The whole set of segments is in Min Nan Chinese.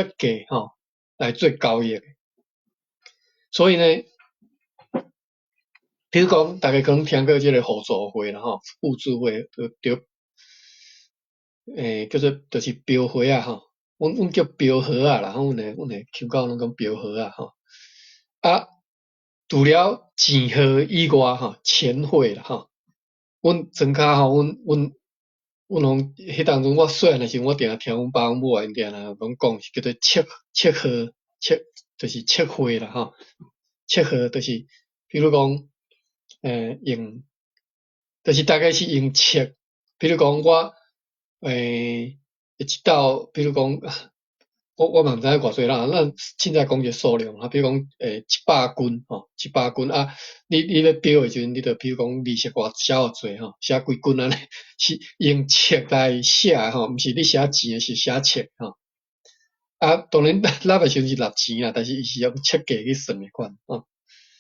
尺价吼來做交易。所以呢，比如講，大家可能聽過這个互助會啦吼，互助會就叫做就是標會仔吼，阮叫標號仔啦，阮的腔口攏講標號仔吼。啊，除了錢號以外吼，錢匯啦吼，阮莊跤吼，阮攏彼當陣我細漢的時陣，我定定聽阮爸阮母𪜶定定攏講是叫做尺尺號，尺就是尺匯啦吼，尺號就是比如講，用，就是大概是用尺，比如講我，一斗，比如講，我嘛毋知影偌濟啦，咱凊彩講一个數量啊，比如講，100斤吼，100斤啊，你欲標的時陣，你就比如講利息偌寫偌濟吼，寫幾斤按呢，是用尺來寫的吼，毋是你寫錢，是寫尺吼。啊，當然納的時陣是納錢啦，但是伊是用尺價去算的款吼。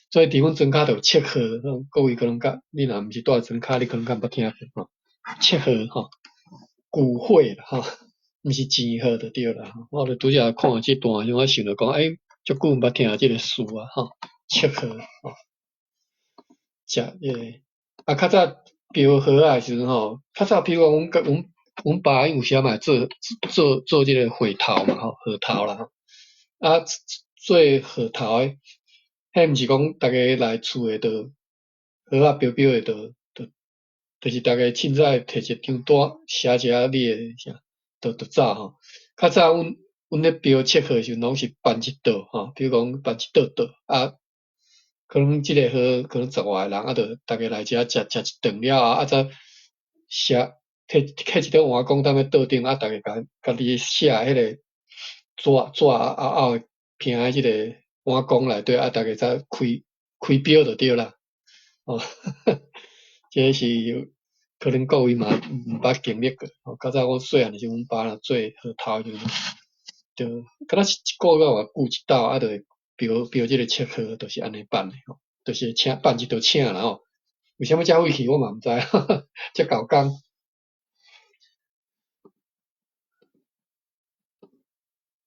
所以佇阮莊跤就有尺號，各位可能較，你若毋是住佇莊跤，你可能較毋捌聽過吼。尺號吼，舊貨啦吼，毋是錢號就對啦。我就拄才看這段時，我想著講，欸，足久毋捌聽這个詞啊吼，尺號吼。食這个，啊，較早標號仔的時陣吼，較早比如講，阮爸𪜶有時嘛會做這个火頭嘛吼，火頭啦吼。啊，做火頭的，彼毋是講逐家來厝的就號仔標標的就是逐家凊彩提一張單寫一下你的啥，就走吼。較早阮咧標尺號的時陣，攏是辦一桌吼，比如講辦一桌桌啊，可能這个號可能十外个人，啊，就逐家來遮食食一頓了後，啊，才寫摕一張碗公踮咧桌頂，啊，逐家共家己寫彼个紙仔後拼佇這个碗公內底，啊，逐家才開標就對啦。哦，這個是可能各位嘛毋捌經歷過。吼，較早我細漢的時陣，阮爸若做火頭時陣，就敢若是一个月偌久一斗，啊，就會標這个尺號，就是按呢辦的吼，就是請辦一桌請啦吼。為啥物遮費氣我嘛毋知，遮猴工。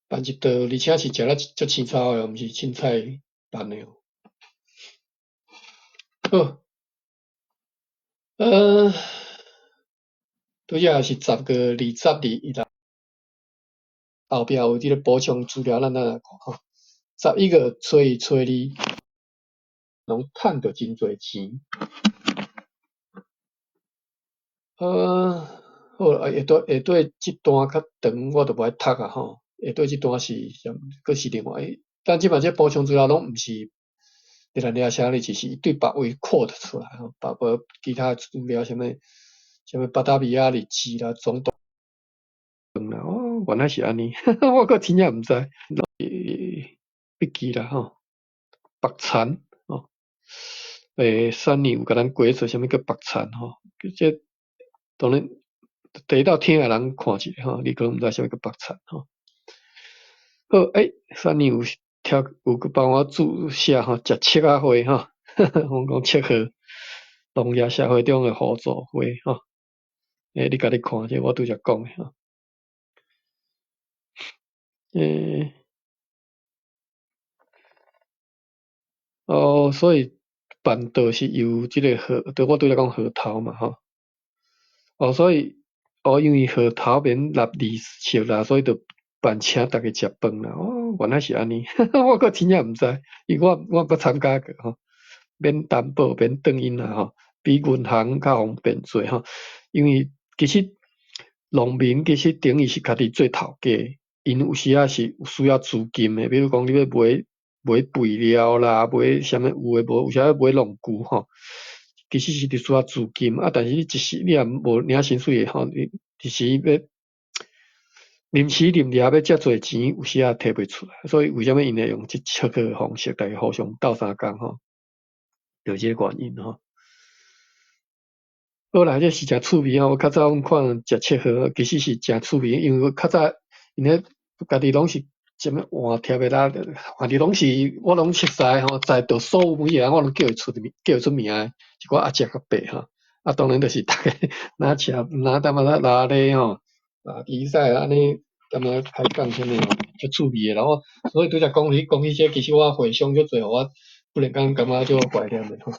辦一桌，而且是食了足凊彩的，毋是凊彩辦的哦。好，拄才是10月22日啦，後壁有這个補充資料，咱來看吼。11月初一、初二，攏趁著真濟錢。好啦，下底這段較長，我就無愛讀啊吼。下底這段是啥？閣是另外，咱這擺這補充資料攏毋是熱蘭遮啥哩，只是對別位 quote 出來吼，包括其他資料，啥物啥物巴達維亞日誌啦、總統啦，哦，原來是按呢，我閣真正毋知。筆記啦吼，縛田吼，三年有共咱解說啥物叫縛田吼，這當然第一道聽的人看一下吼，你可能毋知啥物叫縛田吼。好，三年有聽有閣幫我注寫吼，食尺仔會吼，阮講尺號，農業社會中的互助會吼。你家己看者，我拄才講的吼。哦，所以辦桌是由這个號，對我拄才講號頭嘛吼。哦，所以哦，因為號頭免納利息啦，所以就辦請逐家食飯啦。哦，原來是按呢，我閣真正毋知，因為我毋捌參加過吼。免擔保，免轉因啦吼，比銀行較方便濟吼。因為其實農民其實等於是家己做頭家，𪜶有時仔是有需要資金的，比如講你欲買肥料啦，買啥物有的無，有時仔買農具吼，其實是佇需要資金啊。但是你一時你若無領薪水的吼，你一時欲臨時臨掠欲遮濟錢，有時仔提袂出來，所以為啥物𪜶會用這尺個方式，逐家互相鬥相共吼，就這個原因吼。好啦，這是誠趣味吼，我較早阮看食尺號，其實是誠趣味，因為較早𪜶彼家己攏是啥物換貼的啦，反正攏是我攏熟似吼，在座所有每一個人我攏叫會出名，叫會出名的，一寡阿叔阿伯吼，啊當然就是逐家若食若淡薄仔拉咧吼，啊比賽按呢。感覺開講啥物吼，足趣味的啦。我所以拄才講起講起這個，其實我回想足濟，予我忽然間感覺足懷念的吼。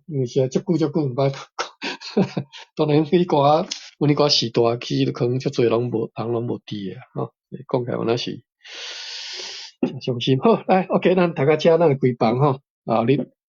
因為實在足久足久毋捌講，當然彼歌，阮彼個時代其實可能足濟攏無人攏無佇的吼，講起來有影是誠傷心。好，來，OK，咱讀到遮，咱就關房吼，後日。